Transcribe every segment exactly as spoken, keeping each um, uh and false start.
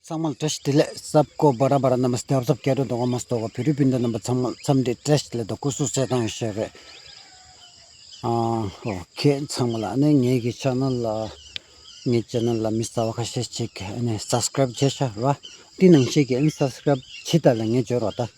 ཚང་མ་ལ་བཀྲ་ཤིས་བདེ་ལེགས། སབ་ཀོ་བ་ར་བ་ར་ན་མ་སྟེ། ཨབ་སབ་སྐད་འགྲོ་དོ་གོ་མ་སྟོ་གོ། བོད་རིགས་སྤུན་ཟླ་རྣམ་པ་ཚང་མ་འཚམས་འདྲི་བཀྲ་ཤིས་བདེ་ལེགས་དང་སྐུ་གཟུགས་གསལ་ཐང་ཡོད་ཤེས་རེད། ཨ་ཨོ་ཁེ། ཚང་མ་ལ་ཨ་ནི་ངེད་ཀྱི་ཆེ་ནལ་ལ་ངེད་ཆེ་ནལ་ལ་མི་གསར་བ་ཁ་ཤས་ཅིག་ཨ་ནི་སབ་སི་ཀ་རེབ་བྱས་ཤག་ར། དེ་ནང་བཞིན་གྱི་ཨ་ནི་སབ་སི་ཀ་རེབ་བྱེད་དང་ལ་ངས་འབྱོར་བ་ད།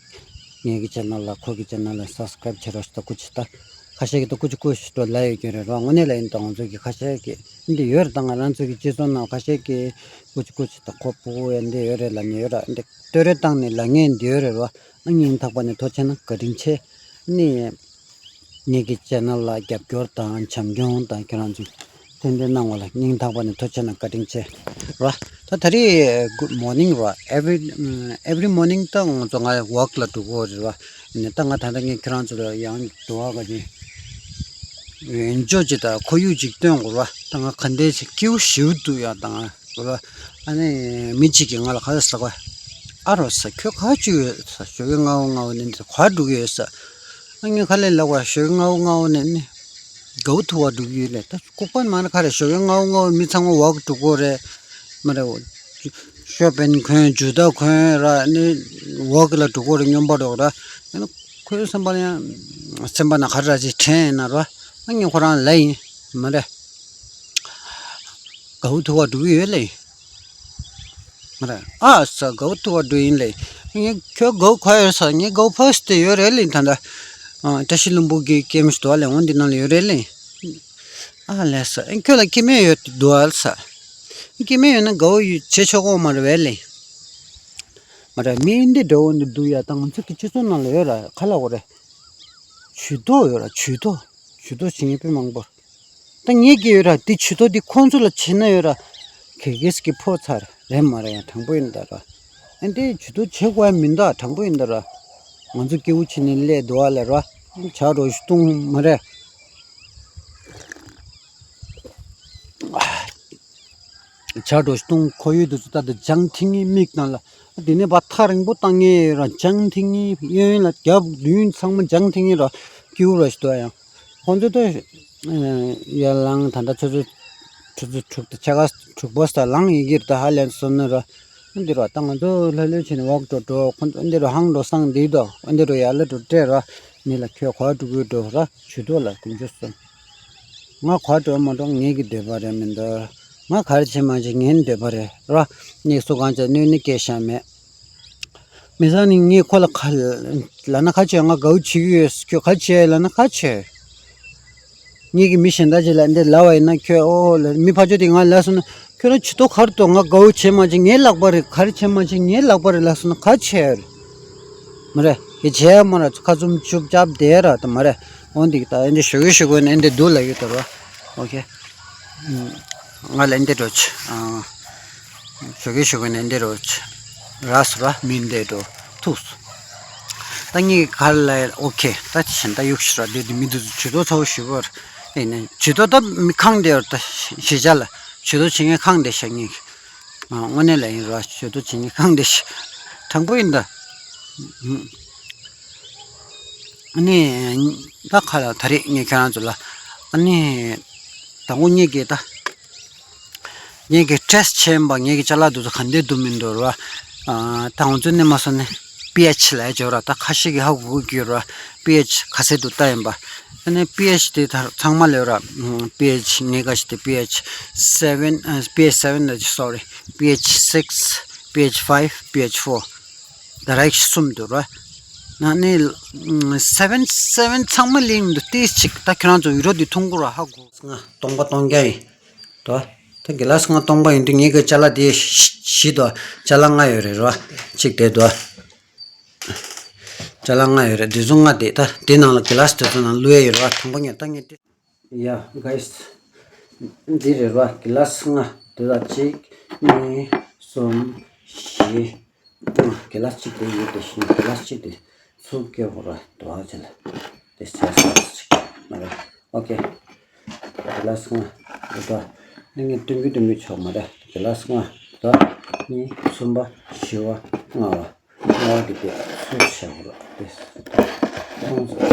ངེད་ཀྱི་ཆེ་ནལ་ལ་ཁོ་གི་ཆེ་ནལ་ལ་སབ་སི་ཀ་རེབ་བྱེད་རོགས་ཞུ་ད། སྐུ་མཁྱེན་ད། ཁ་ཤས་ཀྱིས་ད་ཀུ་ཅི་ཀུ་ཅི་ཏོ་ལབ་ཡོད་ཀྱི་རེད་ར། དངོས་གནས་ལ་ཡིན་ད་ང་ཚོ་གི་ཁ་ཤས་ཀྱིས་འདི་ཡོད་རེད། ད་ང་རང་ཚོ་གི་སྤྱི་ཚོགས་ནང་ཁ་ཤས་ཀྱིས་ཀུ་ཅི་ཀུ་ཅི་ད་ཁོ་ཕྲུ་གུ་ཡ་འདི་ཡོད་རེད་ལབ་ནི་ཡོད་ར། འདི་བསྟོད་ར་བཏང་ནི་ལབ་མཁན་འདི་ཡོད་རེད་ར། ཨ་སྙིང་ཐག་པ་ནས་ཐུགས་རྗེ་ཆེ་གནང་། བཀའ་དྲིན་ཆེ། ནི་ངེད་ཀྱི་ཆེ་ནལ་ལ་རྒྱབ་སྐྱོར་དང་བྱམས་སྐྱོང་དང་ཁྱེད་རང་ཚོས་ཏན་ཏན་གནང་བ་ལ་སྙིང་ཐག་པ་ནས་ཐུགས་རྗེ་ཆེ་གནང་། བཀའ་དྲིན་ཆེ་ར། ད་ད་རེས་གུཌ་མོར་ནིང་ར། ཨེ་བྷི་རི་ཨེ་བྷི་རི་མོར་ནིང་ད་ང་ཚོ་ང་ཝོག་ལ་འགྲོ་གི་ཡོད་རེད་ར། ནི་ད་ང་ད་ལྟ་ངས་ཁྱེད་རང་ཚོ་ལ་ཡང་འགྲོ་བ་ག་ཅིག་ཡོན་ཅོ་ཅིག་དང་ཁོར་ཡུག་ཅིག་སྟོན་དགོས་ར། ད་ང་ག་འདྲས་ཅིག་སྐྱིད་པོ་ཞེ་པོ་འདུག་ཡ། ད་ང་ར་ཨ་ནི་མི་གཅིག་གིས་ང་ལ་ག་རེ་ཟེར་ག་ཨ་རོ་ས་ཁྱོད་ག་བྱེད་ཡོད་ས། ཞོགས་ཀས་སྔ་པོ་སྔ་པོ་ནས་འདི་ག་འགྲོ་གི་ཡོད་ས། ཨ་ངས་ག་ལེར་ལབ་པ། ཞོགས་ཀས་སྔ་པོ་སྔ་པོ་ནས་ནི་དགའ་པོ་ཐུག་པར་འགྲོ་གི་ཡོད་ལེ། ད་ལྐུགས་པ་མ་རེད། ག་རེ་ཞོགས་ཀས་སྔ་པོ་སྔ་པོ་མི་ཚང་མ་ཝོག་འགྲོ་གི་རེད་མ་རེད། ཤོ་པན་གོན་ཇུ་ཏ་གོན་ར་ནི་ཝོག་ལ་འགྲོ་གི་རེད། སྨྱོན་པ་འགྲོ་གི་ར། ཨ་ནི་ཁོའི་སེམས་པ་ལ་ཡང་སེམས་པ་ན་ག་རེ་ཅིག་དྲན་ཡིན་ན་ར། ཨ་ངས་ཁོ་རང་ལབ་ཡིན་མ་རེད། དགའ་པོ་ཐུག་པར་འགྲོ་གི་ཡོད་ལེ། མ་རེད། ཨ་ས་དགའ་པོ་ཐུག་པར་འགྲོ་ཡིན་ལེ། ངས་ཁྱོད་དགའ་པོ་ག་ཡོད་ས། ངས་དགའ་པོ་ཕ་སི་ཏི་ཡོད་རེད་ལེ། ད་ལྟ་ཨ་བཀྲ་ཤིས་ལྷུན་པོ་གི་ཀེམ་ཞིག་འདུག་ལེ། འོ་འདི་ནང་ལ་ཡོད་རེད་ལེ། ཨ་ལས་ས། ཨ་ཁྱོད་ལ་སྐྱེ་དམན་ཡོད་འདུག་ཨ་ས། སྐྱེ་དམན་ཡོད་ན་དགའ་པོ་ཡོད་བྱེད་ཆོག་གི་མ་རེད་པས་ལེ། མ་རེད། མི་འདི་འདྲ་བོ་འདི་འདུག་ཡ། ད་ང་ཚོ་གི་སྤྱི་ཚོགས་ནང་ལ་ཡོད་ར། ག་ལབ་དགོས་རེད། ཇུས་གཏོགས་ཡོད་ར། ཇུས་གཏོགས། ཇུས་གཏོགས་བྱེད་མཁན་དཔེ་མང་པོ། ད་ངེད་ཀྱི་ཡོད་ར། དེ་ཇུས་གཏོགས་དེ་ཁོང་ཚོ་ལ་བྱེད་ན་ཡོད་ར། གེ་གེས་ཀྱི་ཕོ་ཚར་རེད་མ་རེད། ཡང་དྲང་པོ་ཡིན་ད་ར། ཨ་འདི་ཇུས་གཏོགས་བྱེད་དགོས་ཡ་མིན་ད། དྲང་པོ་ཡིན་ད་ར། ང་ཚོ་སྐྱིད་པོ་བྱེད་ནས་སླེབས་འདུག་ཨ་ལ་ར། ཇག་འདྲ་བོ་ཞིག་བཏང་མ་རེད། ཇག་འདྲ་བོ་ཞིག་བཏང་། ཁོར་ཡུག་དེ་ཚོ་ད་ལྟ་ལྗང་ཐིང་ངེ་མིག་ནང་ལ། དེ་ནས་ཕར་ཐག་རིང་པོ་བཏང་ངེ་ར། ལྗང་ཐིང་ངེ་གཡོན་ལ་རྒྱབ་མདུན་ཚང་མ་ལྗང་ཐིང་ངེ་ར། སྐྱིད་པོ་ར་ཞིག་འདུག་ཡང་ཁོང་ཚོ་ད་ཡར་ལངས། ད་ལྟ་ཆུ་ཚོད་ཆུ་ཚོད་དྲུག་དང་ཕྱེད་ཀ་དྲུག་པ་ཙམ་ལངས་ཡོད་ཀྱི་རེད། ད་ཧ་ལས་སོང་ན་ར། འདི་ར་ད་ང་ཚོ་ལྷོད་ལྷོད་བྱས་ནས་ཝོག་འགྲོ་འགྲོ། ཁོང་ཚོ་འདི་ར་ཧང་འགྲོ་སང་འདི་དོ། འདི་ར་ཡར་ལ་འགྲོ་སྤྲད་ར། མི་ལ་ཁྱོད་ག་པར་འགྲོ་གི་འགྲོ་ར། ཇུས་གཏོགས་ལ་སྐུ་མཆུ་སོང་། ང་ག་པར་འགྲོ་མ་འགྲོ་ངེད་ཀྱི་འདོད་པ་རེད་མི་འདུག་ང་ག་རེ་བྱེད་མ་བྱེད་ངའི་འདོད་པ་རེད་ར། ངས་སུ་གང་བྱས་གནོད་ནི་སྐྱེལ་བཞག་མེད། མི་ཚང་ནི་ངས་ཁོ་ལ་ག་ལབ་ན་ག་བྱེད། ང་དགའ་པོ་བྱེད་ཀྱི་ཡོད། ཁྱོད་ག་བྱེད་ལབ་ན་ག་བྱེད། ངེད་ཀྱི་མི་གཞན་དག་ཅིག་ལ་འདི་ལབ་པ་ཡིན་ན། ཁྱོད་ཨོ་ཨོ་ལ་མི་ཕར་ཕྱོགས་དེ་ང་ལབ་སོང་ན། ཁྱོད་རང་ཇུས་གཏོགས་ག་རེ་འདུག་ང་དགའ་པོ་བྱེད་མ་བྱེད་ངའི་ལག་པ་རེད། ག་རེ་བྱེད་མ་བྱེད་ངའི་ལག་པ་རེད་ལབ་སོང་ན་ག་བྱེད་རེད། མ་རེད། ཡ་བྱས་མ་རེད། ཁ་བཙུམ་ཅུབ་ཅབ་བསྡད་ར་ད་མ་རེད། འོ་འདི་ད་ཨེ་འདི་ཞོགས་ཀས་ཞོགས་ཀས་ནས་ཨེ་འདི་འདུག་ལབ་ཡོད་ད་ར། ཨོ་ཁེ། ང་ལ་ཨེ་འདི་འགྲོ་ཆེ། ཨ། ཞོགས་ཀས་ཞོགས་ཀས་ནས་ཨེ་འདི་འགྲོ་ཆེ། ར་སུ་ར་མི་འདི་འགྲོ་ཐུགས་སུ། ད་ངས་ག་ལ་ཨོ་ཁེ། ད་གཞན་ད་གཡུག་ཤི་ར་འདི་འདི་མི་འདུག་ཇུས་གཏོགས་ཚ་བོ་ཞིག་བར། ཨེ་ནས་ཇུས་གཏོགས་ད་མི་ཁང་འདི་བར་ད་ཞི་བྱ་ལ་ཇུས་གཏོགས་བྱེད་མཁན་ཁང་འདི་བཞག་ངས། ཨ། དངོས་གནས་ལ་ཡིན་ར། ཇུས་གཏོགས་བྱེད་མཁན་ཁང་འདི་ཞིག་དྲང་པོ་ཡིན་ད། ཨ་ནི་ད་ག་ལ་ད་རེས་ངས་ཁྱེད་རང་ཚོ་ལ་ཨ་ནི་དང་པོ་ངེད་ཀྱི་ད་ངེད་ཀྱི་ཊེ་སི་ཊི་བྱས་པ་ངེད་ཀྱི་ཅ་ལག་དེ་ཚོ་ག་འདྲས་འདུག་མི་འདུག་ར། ཨ། ད་ང་ཚོ་གནས་མ་སོང་ནས་པི་ཨེཆ་ལབ་ཡ་ཅིག་ཡོད་ར། ད་ཁ་ཤས་ཀྱིས་ཧ་གོ་གི་ཡོད་ར། པི་ཨེཆ་ག་ཚད་འདུག་ལྟ་ཡིན་པ། ཨ་ནི་པི་ཨེཆ་དེ་ད་ཚང་མ་ལ་ཡོད་ར། པི་ཨེཆ་ངེད་ཀ་ཞིག་དེ་པི་ཨེཆ་སེ་བེན། ཨ། པི་ཨེཆ་སེ་བེན་ལ་སོ་རི། པི་ཨེཆ་སིགས། པི་ཨེཆ་ཕའིབ། པི་ཨེཆ་ཕོར། ད་རེག་གསུམ་འདུག་ར། ན་ནི་སེ་བེན་སེ་བེན་ཚང་མ་ལེན་འདུག་ཏིས་ཅིག་ད་ཁྱེད་རང་ཚོ་ཡུ་རོ་འདི་མཐོང་གོ་ར། ཧ་གོ། ང་སྟོང་པ་སྟོང་རྐྱང་ཡིན་དོ། ད་གི་ལ་སི་ང་སྟོང་པ་ཡིན་དུས་ངེད་ཀྱི་ཅ་ལག་དེ་བཞི་དོ། ཅ་ལག་ལྔ་ཡོད་རེད་རོ། གཅིག་དེ་དོ། ཅ་ལག་ལྔ་ཡོད་རེད། དེ་ཚོ་ལྔ་དེ་ད་དེ་ནང་ལ་གི་ལ་སི་དེ་ཚོ་ནང་བླུགས་ཡ་ཡོད་རེད་བ། དང་པོ་ངས་ད་ངས་དེ། ཡ་གྷའི་སི། འདི་རེད་བ། གི་ལ་སི་ལྔ་དེ་ལ་གཅིག་གཉིས་གསུམ་བཞི། གི་ལ་སི་གཅིག་དེ་ཡོད་དེ་བཞིན་གི་ལ་སི་གཅིག་དེ་ཚུར་སྐྱེལ་དགོས་ར། དུ་བ་ཅི་ལ་དེ་བྱས་ས་ཅིག་མ་རེད། ཨོ་ཁེ། གི་ལ་སི་ལྔ་དེ་དོ། ཨ་ངས་སྟོན་གི་སྟོན་གི་ཆོག་མ་རེད། གི་ལ་སི་ལྔ་དོ། གཉིས་གསུམ་པ་བཞི་བ་ལྔ་བ། ལྔ་བ་དེ་དེ་ཚུར་བྱས་དགོས་ར། དེ་ཁོང་ཚོ་ང་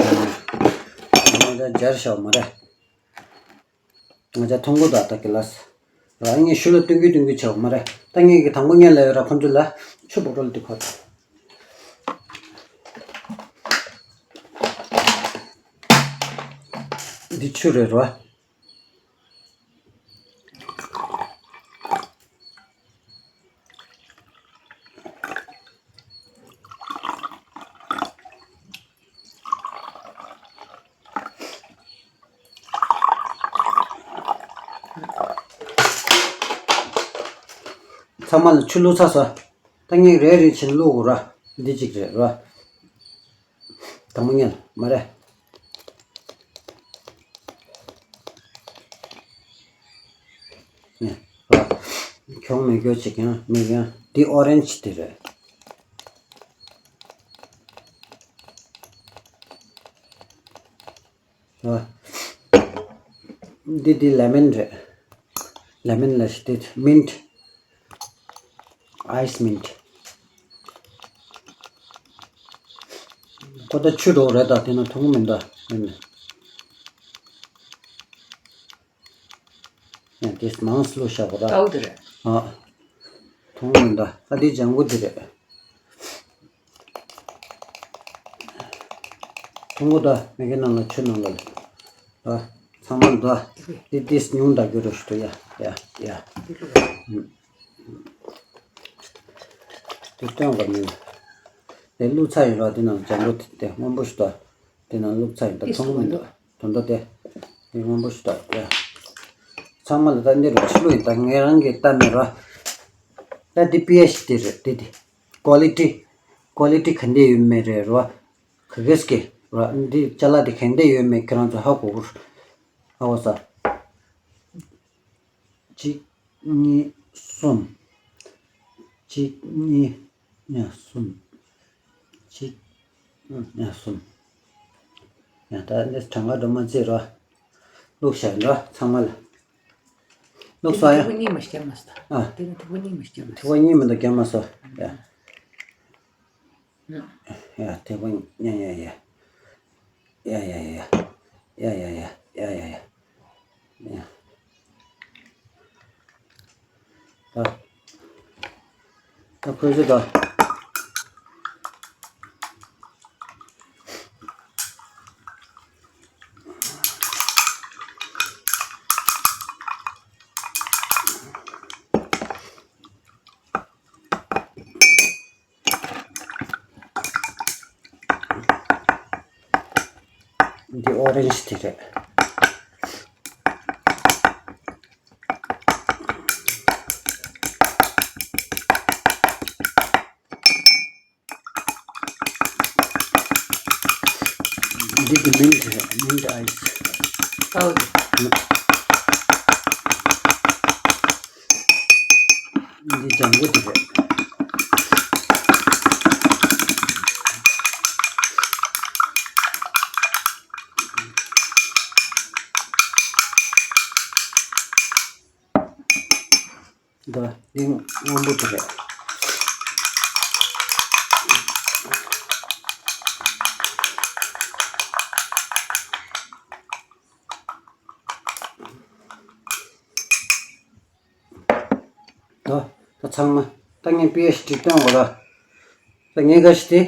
ཚོ་སྦྱར་བྱ་མ་རེད། ང་ཅག་མཐོང་གོ་ད་ལྟ་གི་ལ་སི། ར་ངས་ཤུ་ལ་སྟོན་གི་སྟོན་གི་བྱ་བ་མ་རེད། ད་ངས་ཀྱི་དང་པོ་ཉན་ལ་ཡོད་ར། ཁོ་ཚོ་ལ་ཆུ་བོ་ཊལ་དེ་ཁོ། འདི་ཆུ་རེད་ར། ཚང་མ་ལ་ཆུ་བླུགས་ཚར་སོང་། ད་ངས་རེ་རེ་བྱས་ནས་བླུགས་དགོས་ར། འདི་གཅིག་རེད་ར། དང་པོ་ཉན་མ་རེད། ནས་ར། གྱོང་མེད་རྒྱུ་ཅིག་ཡང་མེད་ཡང་འདི་ཨོ་རེན་ཇི་དེ་རེད། ར། འདི་འདི་ལེ་མོན་རེད། ལེ་མོན་ལ་ཞིག་དེ་མིན་ཊི། ཨའི་སི་མིན་ཊི། ཁོ་ད་ཆུ་འགྲོ་རེད། ད་དེ་ན་འཐུང་མིན་ད་མིན། ཡང་དེ་མང་སུ་ལོ་ཤ་གོ་ར། ཏའུ་དེ་རེད། ཨ། འཐུང་མིན་ད། ཨ་དེ་ལྗང་གུ་དེ་རེད། འཐུང་གོ་ད། མེ་གི་ནང་ལ་ཆུ་ནང་ལ། ཨ། ཚང་མ་ད། དེ་དེ་ཉུང་ད་རྒྱུ་རུ་ཞུ་ཡ་ཡ་ཡ། དེ་སྟོན་པ་མིན། དེ་བླུགས་ཚར་ཡིན་ར། དེ་ནང་ལྗང་གུ་དེ་དེ་སྔོན་པོ་ཞིག་ད། དེ་ནང་བླུགས་ཚར་ཡིན་ད། འཐུང་མི་འདུག་དོན་དག་དེ། དེ་སྔོན་པོ་ཞིག་ད་དེ། ཚང་མ་ལ་ད་འདི་རུ་ཆུ་བླུགས་ཡིན་ད། ངས་རང་གིས་ལྟ་མེད་ར། ད་དེ་པི་ཨེཆ་དེ་རེད། དེ་དེ། ཀོ་ལི་ཊི། ཀོ་ལི་ཊི་ག་འདྲ་ཡོད་མེད་རེད་ར། ག་གེ་སྐེ་ར། འདི་ཅ་ལག་འདི་ག་འདྲ་ཡོད་མེད་ཁྱེད་རང་ཚོ་ཧ་གོ་གོ། ཧ་གོ་ས། གཅིག་གཉིས། གསུམ། གཅིག་གཉིས། གཉིས། གསུམ། གཅིག་གཉིས། གསུམ། ཡང་ད་འདི་གྲངས་ཀ་འགྲོ་མ་བརྩིས་ར། བླུགས་བཞག་ཡིན་ར་ཚང་མ་ལ། བླུགས་སོང་ཡ། ཐིགས་པ་གཉིས་མ་ཞིག་བརྒྱབ་མ་སོང་། ཨ། དེ་ནི་ཐིགས་པ་གཉིས་མ་ཞིག་བརྒྱབ་མ་ཐིགས་པ་སོང་། གཉིས་མ་གཏོགས་བརྒྱབ་མ་སོང་ཡ། ཡ། དེ་བོ་ཉན་ཡ་ཡ། ཡ་ཡ་ཡ། ཡ་ཡ་ཡ། ཡ་ཡ་ཡ། ཡ། ད། ད་ཁོས་ཟེར་ད། འདི་ཨོ་རེན་ཇི་དེ་རེད། འདི་གི་མིན་ཊི་རེད། མིན་ཊི་ཨའི་སི། ཨོ། འདི་ལྗང་གུ་དེ་རེད། འདི་འདི་སྔོན་པོ་དེ་རེད། ད་ད་ཚང་མ་ད་ངས་པི་ཨེཆ་ཌི་སྟོན་དགོས་ར། ད་ངས་ག་ཞིག་དེ་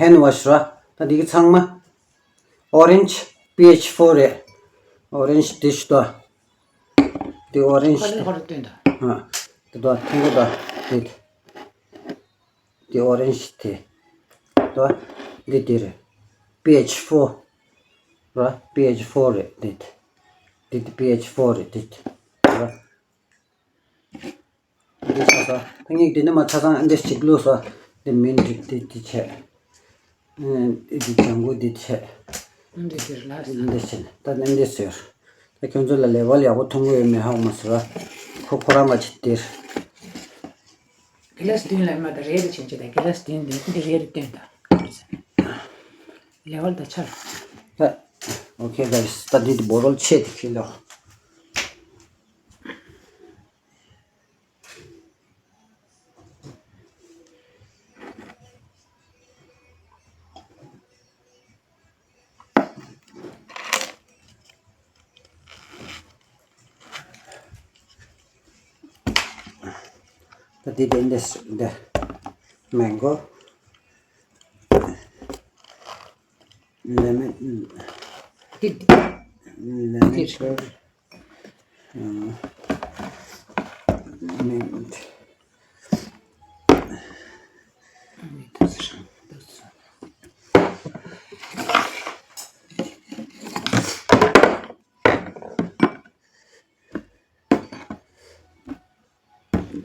ཧེན་ཝ་ཤི་ར། ད་འདི་གི་ཚང་མ་ཨོ་རེན་ཇི་པི་ཨེཆ་ཕོར་རེད། ཨོ་རེན་ཇི་དེ་ཞིག་ད། དེ་ཨོ་རེན་ཇི་ཧོ་རེ་དེ། ཧོ་རེ་སྟོན་ད། ཨ། དེ་ད་ཐུང་གུ་ད་དེ། དེ་ཨོ་རེན་ཇི་དེ། ད་འདི་དེ་རེད། པི་ཨེཆ་ཕོར་ར། པི་ཨེཆ་ཕོར་རེད་དེ། དེ་དེ་པི་ཨེཆ་ཕོར་རེད་དེ། ར། འདི་ཆ་ས། ད་ངས་འདི་ནས་མ་ཆ་ཚང་འདི་གཅིག་བླུགས་སོ། འདི་མིན་འདི་འདི་འདི་བྱས། ཨ། འདི་ལྗང་གུ་འདི་བྱས། འདི་འདིར་ལ། འདི་བྱས། ད་འདི་ཟེར། ད་ཁྱོད་ཚོ་ལ་ལེ་ཝལ་ཡག་པོ་མཐོང་གི་ཡོད་མེད་ཧ་གོ་མ་སོང་ར། ཁོ་ཁོ་རང་ག་ཅིག་སྟེར། གི་ལ་སི་བདུན་ལ་མ་ད་རེད་དུ་ཕྱིན་ཆད་ད་གི་ལ་སི་བདུན་འདི་འདི་རེད་དུ་སྟོན་ད། ལེ་ཝལ་ད་ཆར། ད། ཨོ་ཁེ་གྷའི་སི། ད་འདི་འདི་བོ་ཊལ་ཆེ་དེ་ཁྱེར་ལོ། འདི་འདི་འདི་འདི། མེང་གོ། ལེ་མོན། འདི་འདི། ལེ་མོན་འདི་ཁེར། མིན།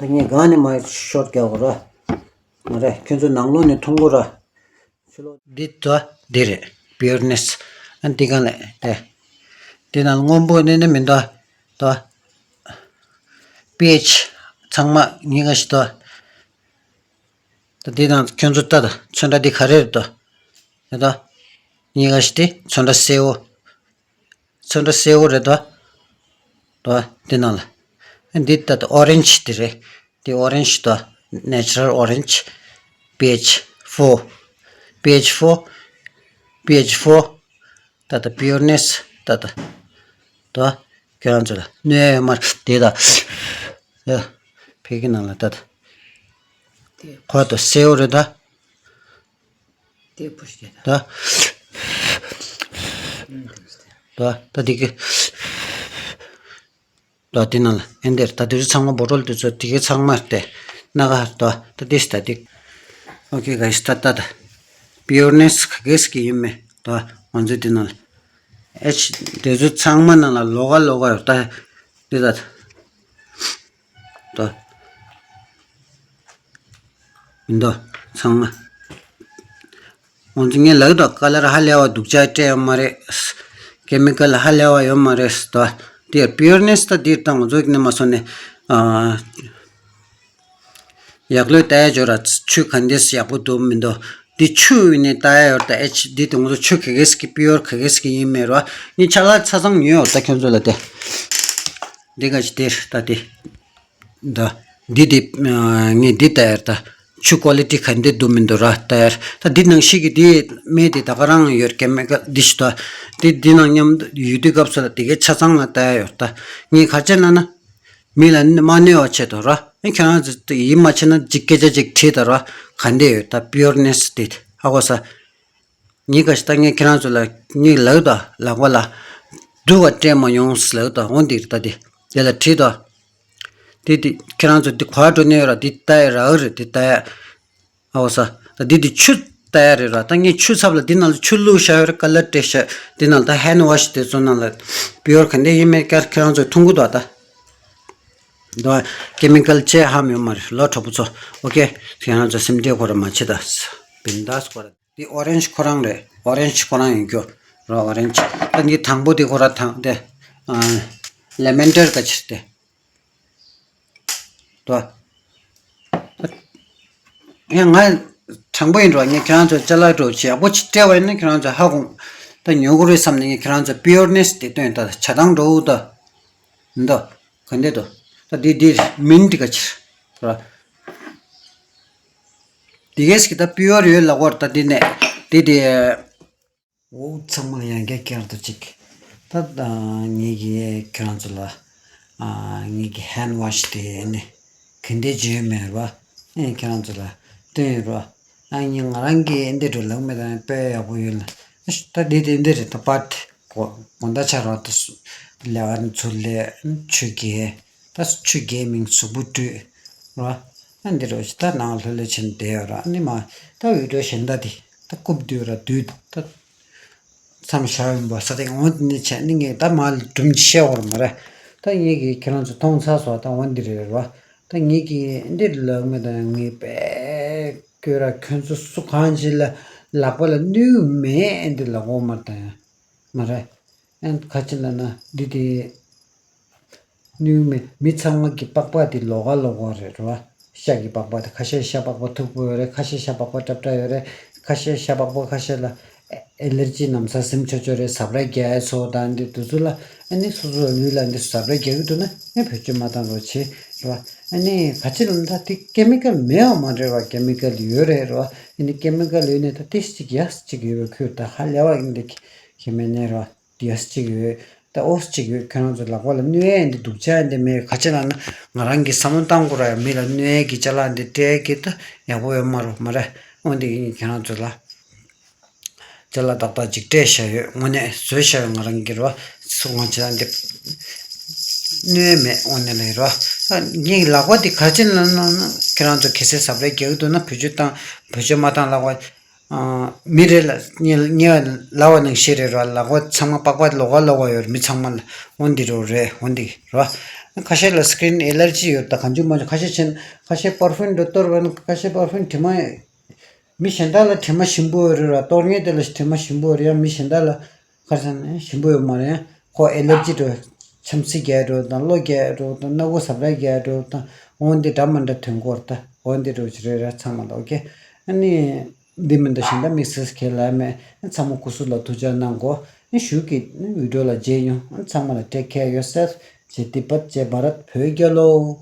ད་ངས་གང་ནས་མ་ཤོར་རྒྱག་གོ་ར། མ་རེད། ཁྱོད་ཚོ་ནང་ལོགས་ནས་མཐོང་གོ་ར། འདི་ད་འདི་རེད། པིའུར་ནེས། ཨ་འདི་གང་ལས་དེ། འདི་ནང་སྔོན་པོ་ནི་ནི་མི་འདུག་ད། པི་ཨེཆ་ཚང་མ་གཉིས་ཀ་ཞིག་ད། ད་འདི་ནང་ཁྱོད་ཚོ་ལྟ་ད། ཚོན་ཁྲ་འདི་ག་རེ་རེད་ད། ད་ད། གཉིས་ཀ་ཞིག་དེ་ཚོན་ཁྲ་སེར་པོ། ཚོན་ཁྲ་སེར་པོ་རེད་ད། ད་འདི་ནང་ལ། འདི་ད་ད་ཨོ་རེན་ཇི་དེ་རེད། འདི་ཨོ་རེན་ཇི་ད། ནེ་ཅུ་རལ་ཨོ་རེན་ཇི། པི་ཨེཆ་ཕོར། པི་ཨེཆ་ཕོར། པི་ཨེཆ་ཕོར། ད་ད་པིའུར་ནེས་ད་ད། ད་ཁྱེད་རང་ཚོ་ལ་གནོད་ཡ་ཡོད་མ་རེད་དེ་ད། ད་ཕ་གི་ནང་ལ་ད་ད། དེ་ཁོ་ད་སེར་པོ་རེད་ད། དེ་བུ་ཞིག་རེད་ད། ད། ད་ད་དེ་གི། ད་དེ་ནང་ལ་ཨེ་འདིར་ད་དེ་ཚོ་ཚང་མ་བོ་ཊོལ་དེ་ཚོ་དེ་གི་ཚང་མ་སྟེ། སྣ་ཁ་ད་ད་དེ་སྟ་དེ། ཨོ་ཀེ་ག་ཡིས་ད་ད་ད། པིའུར་ནེས་ག་གེས་གི་ཡིན་མེད་ད་ང་ཚོ་དེ་ནང་ལ། ཨེ་ཆི་དེ་ཚོ་ཚང་མ་ནང་ལ་ལོགས་ཀ་ལོགས་ཀ་ཡོད་ད། དེ་ད། ད། མི་འདུག་ཚང་མ། ང་ཚོ་ངས་ལབ་དང་ཀ་ལར་ཧ་ལས་པ་སྡུག་ཅག་སྤྲད་ཡོད་མ་རེད། ཀེ་མི་ཀལ་ཧ་ལས་པ་ཡོད་མ་རེད་ད། དེ་པིའུར་ནེས་ད་འདིར་ད་ང་ཚོ་ནས་མ་སོང་ནས། ཨ། ཡག་ལོས་ལྟ་ཡ་འབྱོར་ར་ཆུ་ག་འདྲས་ཡག་པོ་འདུག་མི་འདུག་འདི་ཆུ་ཡིན་ནས་ལྟ་ཡ་ཡོད་ད། ཨེ་ཆི་འདི་དེ་ང་ཚོ་ཆུ་ག་གེས་ཀྱི་པིའུར་ག་གེས་ཀྱི་ཡིན་མེད་ར། ངས་ཆ་ལག་ཆ་ཚང་ཉོས་ཡོད་ད་ཁྱོད་ཚོ་ལ་དེ། འདི་ག་ཞིག་དེ་ད་དེ། ད། འདི་དེ། ངས་འདི་ལྟ་ཡར་ད། ཆུ་ཀོ་ལི་ཊི་ག་འདྲ་འདུག་མི་འདུག་ར་ལྟ་ཡར། ད་འདི་ནང་བཞིན་གྱི་འདི་སྨན་དེ་ད་ག་རང་ཡོད་ཀེ་མི་ཀལ་འདི་ཞིག་ད། འདི་འདི་ནང་མཉམ་དུ་ཡོད་དུས་སྐབས་སུ་ལ་དེ་གའི་ཆ་ཚང་ལ་ལྟ་ཡ་ཡོད་ད། ངས་ག་ཅེ་ན་ན། མི་ལ་ནི་མ་གནོད་པ་ཆེད་དུ་ར། ཨེ་ཁྱེད་རང་ཚོ་ཡིད་མ་ཆེས་ན་ཅིག་སྐད་ཆ་ཅིག་དྲིས་ད་ར། ག་འདྲ་ཡོད་ད་པིའུར་ནེས་དེ་ཧ་གོ་ས། ངས་ག་ཞིག་ད་ངས་ཁྱེད་རང་ཚོ་ལ་ངས་ལབ་ད་ལག་པ་ལ་སྡུག་པ་སྤྲད་མ་ཡོང་ལབ་ད་འོ་འདིར་ད་དེ་དེ་ལ་དྲིས་ད། དེ་དེ་ཁྱེད་རང་ཚོ་འདི་ག་འགྲོ་ནས་ཡོད་ར་འདི་ལྟ་ཡ་རག་རེད་འདི་ལྟ་ཡ། ཨའོ་ས། ད་འདི་འདི་ཆུ་ལྟ་ཡ་རེད་ར། ད་ངས་ཆུ་ཚབ་ལ་འདི་ནང་ལ་ཆུ་བླུགས་བཞག་ཡོད་རེད། ཀ་ལར་སྤྲད་བཞག་འདི་ནང་ལ་ད་ཧེན་ཝ་ཤི་དེ་ཚོ་ནང་ལ་པིའུར་ག་འདྲ་ཡིན་མེད་ཀར་ཁྱེད་རང་ཚོས་མཐོང་གི་འདུག་ད། འདུག་ཀེ་མི་ཀལ་ཅེ་ཧ་མི་ཡོད་མ་རེད་ལོ་གྲོགས་པོ་ཚོ། ཨོ་ཀེ། ཁྱེད་རང་ཚོ་སེམས་ཁྲལ་ཁོ་ར་མ་བྱེད་ད། བིན་དཱས་ཁོ་ར། འདི་ཨོ་རེན་ཇི་ཁོ་རང་རེད། ཨོ་རེན་ཇི་ཁོ་རང་ཡིན་རྒྱུ་ར། ཨོ་རེན་ཇི། ད་འདི་དང་པོ་འདི་ཁོ་ར་དང་དེ། ལེ་མོན་ཌར་ད་ཕྱིར་ཏེ། ད། ཡང་ང་དྲང་པོ་ཡིན་འགྲོ། ངས་ཁྱེད་རང་ཚོ་ཅ་ལག་འགྲོ་ཅི་ཡག་པོ་ཅིག་སྤྲད་པ་ཡིན་ན་ཁྱེད་རང་ཚོ་ཧ་གོ། ད་ཉོ་གི་རེད་བསམ་ནས་ངས་ཁྱེད་རང་ཚོ་པིའུར་ནེས་དེ་སྟོན་ད་ཆ་ཚང་འགྲོ་འུ་ད། འདི་ག་འདྲ་འདུག་ད་འདི་འདི་མིན་འདི་ག་ཕྱིར་ར། འདི་གས་ཀྱི་ད་པིའུར་ཡོད་ལ་གོ་ད་འདི་ནས་འདི་འདི། འོ་ཚང་མ་ལ་ཡང་བསྐྱར་བསྐྱར་དུ་གཅིག་ད་ད་ངེད་ཀྱིས་ཁྱེད་རང་ཚོ་ལ་ཨ་ངེད་ཀྱི་ཧེན་ཝ་ཤི་དེ་ནི་ག་འདྲ་བྱས་ཡོད་མེད་ར། ཨེ་ཁྱེད་རང་ཚོ་ལ་སྟོན་ཡོད་ར། ཨ་ངས་ང་རང་གིས་འདི་འགྲོ་ལག་མེད་དང་དཔེ་ཡག་པོ་ཡོད་ལ། ཨ་ཤ་ད་འདི་དེ་འདི་རེད་ད་པར་དེ་གོ་གོ་ད་ཆ་ར་ད་སུ་ལས་ཀ་ཚུར་ལས་ཆུ་རྐྱལ། ད་ཆུ་རྐྱལ་མིང་གཟུགས་པོ་སྤྲུལ། རོ། ཨ་འདི་རོ་ཞིག་ད་ནང་ལྷོད་ལྷོད་བྱས་ནས་བསྡད་ཡོད་ར། ཨ་ནི་མ་ད་འུད་སྒྲོག་གཞན་དག་དེ་ད་རྐུབ་བསྡུས་ར་བསྡུས་ད་མཚམས་བཞག་ཡོང་བ་ས་སྟེང་འོང་དེ་ནས་བྱས་ནི་ངས་ད་མ་ལ་སྒྲུང་ཅིག་བཤད་དགོས་ར་མ་རེད། ད་ངེད་ཀྱིས་ཁྱེད་རང་ཚོ་མཐོང་ཚར་སོང་ད་འོང་འདི་རེད་རོ། ད་ངེད་ཀྱིས་འདི་ལབ་མེད་ད་ངས་པས་ཁྱོད་ར་ཁྱོད་ཚོ་སུ་གང་ཅིག་ལ་ལག་པ་ལ་གནོད་མེད་འདི་ལབ་དགོས་མ་རེད་ད། མ་རེད། ཨན་ཁ་ཅིག་ལ་ན་འདི་དེ་ནུས་མེད་མི་ཚང་མ་གི་པགས་པ་དེ་ལོགས་ཀ་ལོགས་ཀ་རེད་རོ། ཤ་གི་པགས་པ་དེ་ཁ་ཤས་ཤ་པགས་པ་མཐུག་པོ་ཡོད་རེད། ཁ་ཤས་ཤ་པགས་པ་སྲབ་སྲབ་ཡོད་རེད། ཁ་ཤས་ཤ་པགས་པ་ཁ་ཤས་ལ་ཨེ་ལར་ཇི་ནམ་ས་སིམ་ཆོག་ཆོག་རེད། ཟབ་ར་རྒྱག་ཡ་ཚོ་དང་འདི་དུས་ཚོད་ལ་ཨ་ནི་སོ་སོ་ལུས་ལ་འདི་ཟབ་ར་རྒྱག་གི་འདུག་ན་ཨེ་བེད་སྤྱོད་མ་བཏང་རོགས་བྱེད་རོ། ཨ་ནི་ག་ཅི་ལ་ད་དེ་ཀེ་མི་ཀལ་མེད་པ་མ་རེད་རོ། ཀེ་མི་ཀལ་ཡོད་རེད་རོ། ཨ་ནི་ཀེ་མི་ཀལ་ཡོད་ནས་ད་དེ་གཅིག་ཡ་གཅིག་ཡོད་པའི་ཁུལ་ད་ཧ་ལས་པ་ཡིན་འདི་ཁྱེད་མེད་ནས་རོ། ཡས་གཅིག་ཡོད། ད་ཨོ་ཙི་ཅིག་ཡོད། ཁྱེད་རང་ཚོ་ལག་པ་ལ་གནོད་ཡས་འདི་སྡུག་ཅག་འདི་མེད། ག་ཅི་ལབ་ན་ང་རང་གི་བསམ་བློ་བཏང་དགོས་ར། ཡ་མི་ལ་གནོད་ཡས་ཀྱི་ཅ་ལག་འདི་སྤྲད་ཀྱི་ད་ཡག་པོ་ཡོད་མ་རེད་མ་རེད། འོ་འདི་ཡིན། ཁྱེད་རང་ཚོ་ལ་ཅ་ལག་ཏག་ཏག་ཅིག་སྤྲད་བཞག་ཡོད། དངོས་གནས་བཟོས་བཞག་ཡོད། ང་རང་གི་ར་སུ་ང་ཅི་ལ་འདི་གནོད་ཡས་མེད། དངོས་གནས་ལ་ཡོད་ར། ངའི་ལག་པ་འདི་ག་ཅི་ལབ་ན་ཁྱེད་རང་ཚོ་གལ་སྲིད་ཟབ་ར་རྒྱག་གི་འདུག་ན་བེད་སྤྱོད་བཏང་། བེད་སྤྱོད་མ་བཏང་ལག་པ། ཨ། མི་རེ་ལ་ཉེ་ཉེ་བ་ལབ་པ་ནང་བཞིན་རེད་ར། ལག་པ་ཚང་མ་པགས་པ་ལོགས་ཀ་ལོགས་ཀ་ཡོད་རེད། མི་ཚང་མ་ལ། འོ་འདི་རུ་རེད། འོ་འདི་ར། ཁ་ཤས་ལ་སི་ཀིན་ཨེ་ལར་ཇི་ཡོད། ད་གང་བྱུང་མང་བྱུང་ཁ་ཤས་བྱས་ན་ཁ་ཤས་པར་ཕིའུམ་འགྲོ་གཏོར་བས་ན། ཁ་ཤས་པར་ཕིའུམ་དྲི་མ། མི་གཞན་དག་ལ་དྲི་མ་ཞིམ་པོ་ཡོད་རེད་ར། གཏོར་མཁན་དེ་ལ་དྲི་མ་ཞིམ་པོ་ཡོད་རེད། ཡང་མི་གཞན་དག་ལ་ག་རེ་ཟེར་ན་ཞིམ་པོ་ཡོད་མ་རེད། ཡང་ཁོ་ཨེ་ལར་ཇི་འགྲོ། ཆམ་སིལ་རྒྱག་འགྲོ་དང་། གློ་རྒྱག་འགྲོ་དང་། སྣ་ཁུག་ཟབ་ར་རྒྱག་འགྲོ་དང་། འོ་འདི་འདྲ་མི་འདྲ་ཐོན་གྱི་ཡོད་རེད། ད་འོ་འདི་འདྲ་ཅིག་རེད་ར། ཚང་མ་ལ་ཨོ་ཁེ། ཨ་ནི། འདི་མིན་འདི་གཞན་དག་དམིགས་བསལ་གང་ལབ་མེད། ཚང་མ་སྐུ་གཟུགས་ལ་ཐུགས་ཅག་གནང་གོ། གཞུག་གི་བི་ཌི་ཡོ་ལ་མཇལ་ཡོང་། ཚང་མ་ལ་take care yourself. Jai Tibetan, Jai Bharat, བོད་རྒྱལ་ལོ།